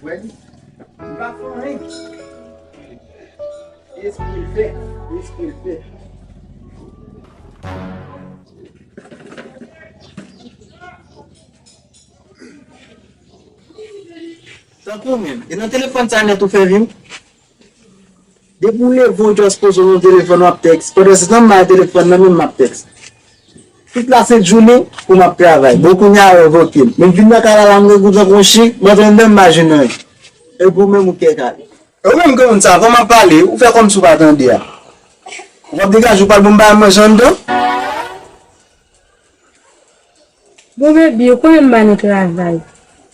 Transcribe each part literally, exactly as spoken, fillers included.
Wè, li pa fè anyen. Espri l fè, espri l fè. Tankou menm. E nan telefòn sa nèt ou fè vim? Depi w leve w just poze w nan telefòn w ap tèks. Pandan se tan m bay telefòn nan menm m ap tèks. Tout la sent jounen pou m ap travay. Bon kounye a revoke m. Men m vin nan kay la la m gen goutan kon chyen, m antre anndan m pa jwenn anyen. Epi w menm ou kè kale. Ou menm granmoun sa, kòman w ap pale, ou fè kòmsi w pa tande a. Ou p ap degaje w pral ban m bagay manje anndan? Bon, baby, ou konnen m pa nan travay.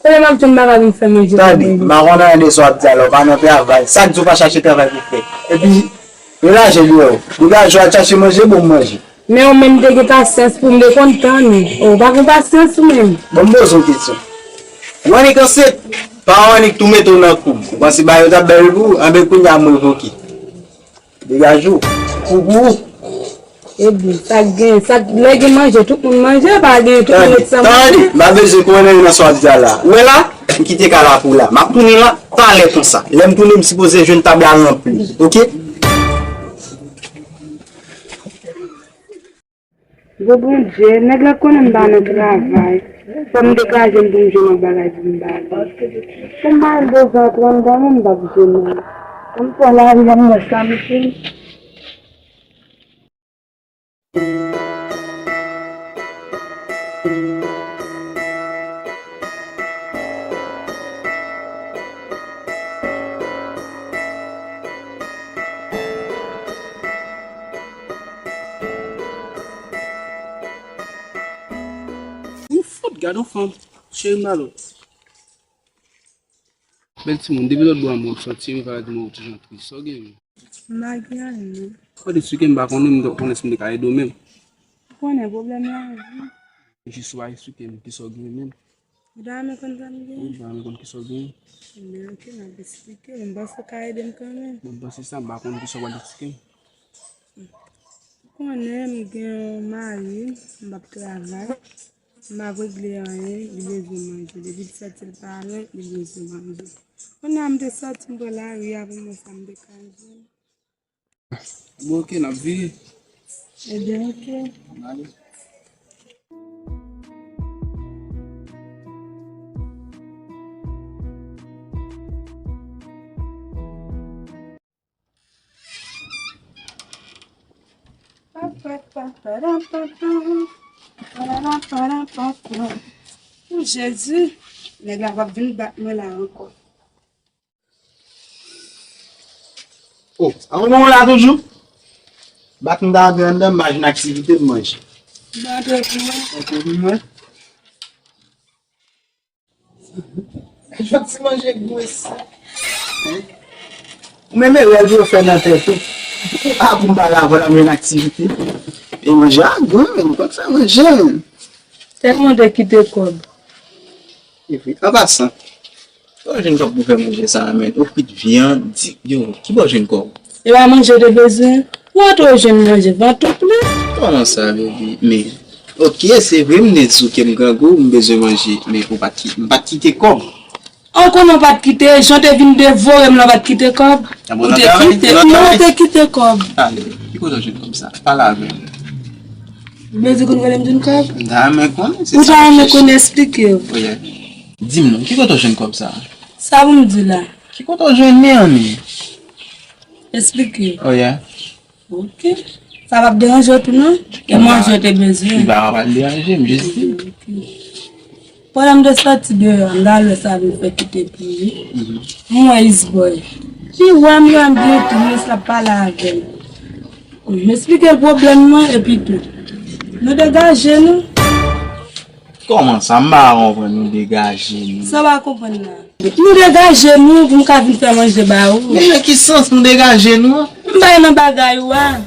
Kote m ap jwenn bagay pou m fè manje pou mwen? Tande, m pa konn anyen de sa w ap di a la, ou pa nan travay. Sa k di w pa chache travay pou fè? Epi, relaje l wè w. Degaje w al chache manje, bon manje. Men ou menm te gen pasyans pou m, te konn tann ou. Ou pa gen pasyans ou menm. Bon, m poze w kesyon. Ou annik ansent? Paran w annik tou mete w nan koub. Ou panse bagay yo t ap bèl pou ou? Anben kounye a m revoke. Degaje w. Koubou. Ebyen, sa k gen, sa k, lè gen manje, tout moun manje, pa gen, tout moun ret san manje. Tande, tande, m pa bezwen konnen nan sa w ap di a la. Ou wè la, m kite kay la pou la. M ap tounen la, talè konsa. Lè m tounen, m sipoze jwenn tab la ranpli. Oke? Gwo Bondye, nèg la konnen m pa nan travay. Fò m degaje m pou m jwenn yon bagay pou m ba li. Pou m pa bezwen antre anndan menm, m p ap jwenn anyen. Ann fè lari a, m wè sa, mesye. Ou fout gade yon fanm, cheri m ba l. Bèl timoun, depi lòt bò a m wè w sòti, m pa di m wè w ti jan tris. Sa w gen menm? M pa gen anyen, non. Ou te swiken, m pa konnen, m t ap konnen si m te ka ede w menm. Ou konnen pwoblèm lavi. Jis ou pa esplike m kisa w gen menm. Ou ta renmen konn sa m gen? Wi, m ta renmen konn kisa w gen. Ebyen, oke, m ap esplike w. M panse w ka ede m kanmenm. Bon, m panse sa, m pa konn kisa w pral esplike m. Ou konnen m gen yon mari, m p ap travay. M p ap regle anyen, li bezwen manje. Depi l santi l pa lwen, li bezwen manje. Kounye a m te sòti, m pran lari a pou m wè sa m te ka jwenn. Bon, oke, n ap vini. Ebyen, oke. N ale. O Jezi, nèg la p ap vin bat mwen la ankò. O, a yon moman la toujou? Bat m ta antre anndan, m pa jwenn aktivite m manje. M antre pou mwen. Antre pou mwen. Jodi manje gou esi. Ou menm erè pou yo fè nan tèt ou. A pou m pale avè l, m jwenn aktivite. E manje a gou, men m konn fè manje. Tèlman te kite kòb. E wi, an pasan, ki bò w jwenn kòb pou fè manje sa a, men? Ou kwit vyann, di, yo, ki bò w jwenn kòb? E pa manje w te bezwen? Ou antre w jwenn manje, vant ou plen. Kòman sa, baby? Men, oke, se vre, m te di w ke m grangou, m bezwen manje, men ou pa t ki-, m pa t kite kòb. An konnen w pa t kite, jan w te vin devore m lan, w pa t kite kòb. Ou te kite, non, ou te kite kòb. Ale, ki kote w jwenn kòb sa? Pale avè m. Ou bezwen konn kote m jwenn kòb? M ta renmen konnen, se sa m ap chèche. Ou ta renmen konnen, esplike w. Oye. Di m non, ki kote w jwenn kòb sa? Sa pou m di w la? Ki kote w jwenn li an menm? Esplike. Oye. Oke. Sa p ap deranje w tou non? E manje w te bezwen. Li pa pral deranje m, jis di. Oke. Pandan m te sòti deyò, m t al wè sa vin fè kite pou li. M wè Isboy. Li wè m, wè m byen tris, l ap pale avè m. M esplike l pwoblèm mwen, epi tou. Nou degaje nou. Kòman sa? M pa konprann, nou degaje nou. Sa w pa konprann la? Nou degaje nou pou m ka vin fè manje ba ou. Men nan ki sans nou degaje nou an? M pa nan bagay ou a.